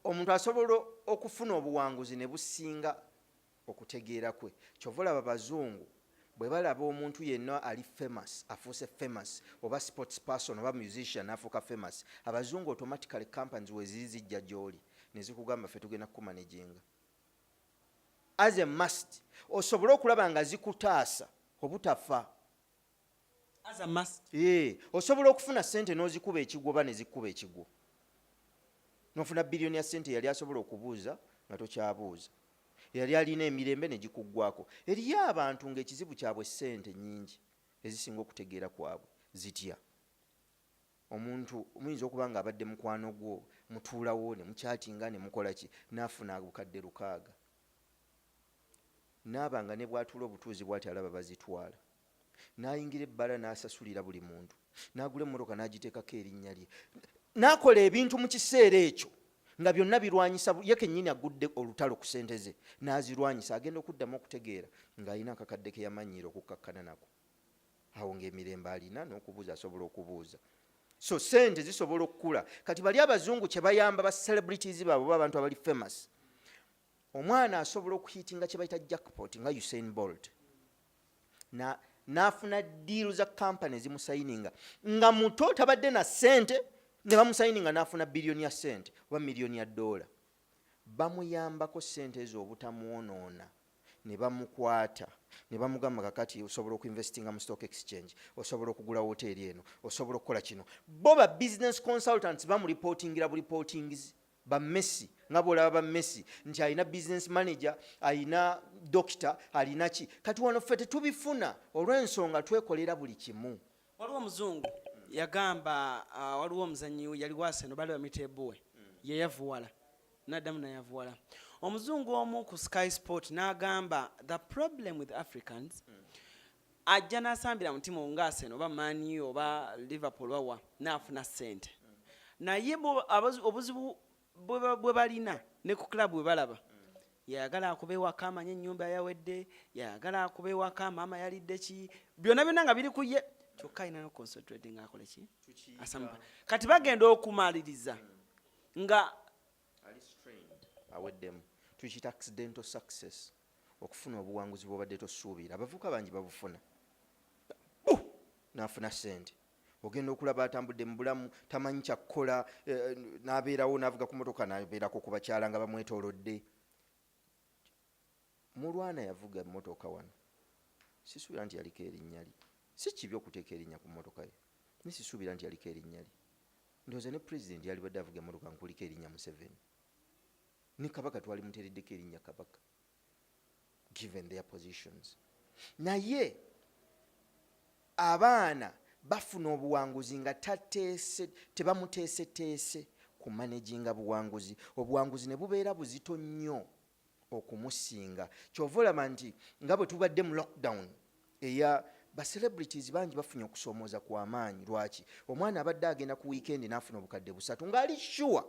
Omuntu asobola okufuna obuwanguzi ne businga okutegeera kwe. Kyova olaba bazungu bwe balaba omuntu yenna ali famous, afuuse famous, oba sports person oba musician afuuka famous, abazungu automatically companies weziri zijja gy'oli ne zikugamba, "Ffe tugenda kukumanaginga as a must," osobole okulaba nga zikutaasa obutafa. As a must. Ee, osobola okufuna sente n'ozikuba ekigwo oba ne zikuba ekigwo, nofuna biliyoni ya sente, yali asobola okubuuza nga tokyabuuza, yali alina emirembe ne gikuggwako. Eriyo abantu ng'ekizibu kyabwe sente nyingi ezisinga okutegeera kwabwe. Zitya? Omuntu muyinza okuba nga abadde mukwano gwo, mutuulawo ne mukyatinga ne mukola ki, n'afuna obukadde 600, naaba nga ne bw'atuula obutuuzi bw'ati alaba bazitwala, n'ayingira ebbala n'asasulira buli muntu, n'agula emmotoka n'agiteekako erinnya lye, n'akola ebintu mu kiseera ekyo nga byonna birwanyisa ye kennyini agudde olutalo ku sente ze n'azirwanyisa. Agenda okuddamu okutegeera ng'alina akakadde ke yamanyiira okukkakkana nako awo, ng'emirembe alina n'okubuuza asobola okubuuza. So sente zisobola okukula. Kati bali abazungu kye bayamba ba celebrities baabwe oba abantu abali famous, omwana asobola okuhitinga kye bayita jackpot nga Usain Bolt, n'afuna deal za company ezimusayininga nga muto, tabadde na ssente, ne bamusayininga n'afuna biliyoni ya ssente oba miliyoni ya dola. Bamuyambako ssente ezo obutamwonoona, ne bamukwata ne bamugamba, "Kakati osobola okuinvestinga mu stock exchange, osobola okugula woteeri eno, osobola okukola kino." Bo ba business consultants bamuripootingira bureportings. Ba Messi, nga bwolaba ba Messi nti alina business manager, alina dokita, alina ki. Kati wano ffe tetubifuna olw'ensonga twekolera buli kimu. Waliwo omuzungu yagamba, waliwo omuzanyi yali waseno, bali bamuyita Ebuwe, yeyavuwala naddamu nayavuwala. Omuzungu omu ku Sky Sport n'agamba, "The problem with Africans, ajja n'asambira mu tiimu nga Arsenal oba Man U oba Liverpool, bawa n'afuna ssente, naye obuzibu bwe balina ne ku club bwe balaba, yayagala akuba ewaka amanye ennyumba yawedde, yayagala akuba ewaka maama yalidde ki, byonna byonna nga biri ku ye, kyokka alina noconcentrating akole ki." Asamba. Kati bagenda okumaliriza nga ali strained, aweddemu. Tukiyita accidental success, okufuna obuwanguzi bwobadde tosuubira. Abavubuka bangi babufuna. Bu! N'afuna sente, ogenda okulaba atambudde mu bulamu, tamanyi kyakkola, n'abeerawo n'avuga ku motoka, n'abeerako ku bakyala nga bamwetoolodde. Mulwana yavuga emmotoka wano, sisuubira nti yaliko erinnya lye. Si kibi okuteeka erinnya ku mmotoka ye, naye sisuubira nti yaliko erinnya lye. Ndowooza ne pulezidenti yalibadde avuga emmotoka nkuliko erinnya Museveni, ne kabaka twali muteereddeko erinnya kabaka, given their positions. Naye abaana bafuna obuwanguzi nga tateese, tebamuteeseteese kumanaginga buwanguzi. Obuwanguzi ne bubeera buzito nnyo okumusinga. Kyova olaba nti nga bwe tubadde mu lockdown eya ba celebrities, bangi bafunye okusoomooza kw'amaanyi. Lwaki? Omwana abadde agenda ku weekend n'afuna obukadde 300 ng'ali sure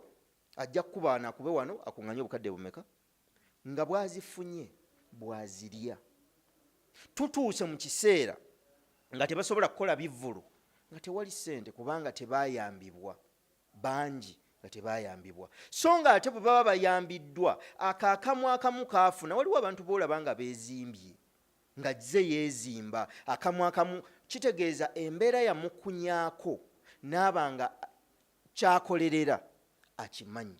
ajja kukuba wano, akube wano, akuŋŋanye obukadde bumeka, nga bwazifunye bwazirya. Tutuuse mu kiseera nga tebasobola kukola bivvulu, nga tewali ssente, kubanga tebayambibwa. Bangi nga tebayambibwa, so nga ate bwe baba bayambiddwa, ako akamu akamu kaafuna. Waliwo abantu boolaba nga beezimbye, nga ze yeezimba akamu akamu, kitegeeza embeera yamukunyaako n'aba nga kyakolerera akimanyi.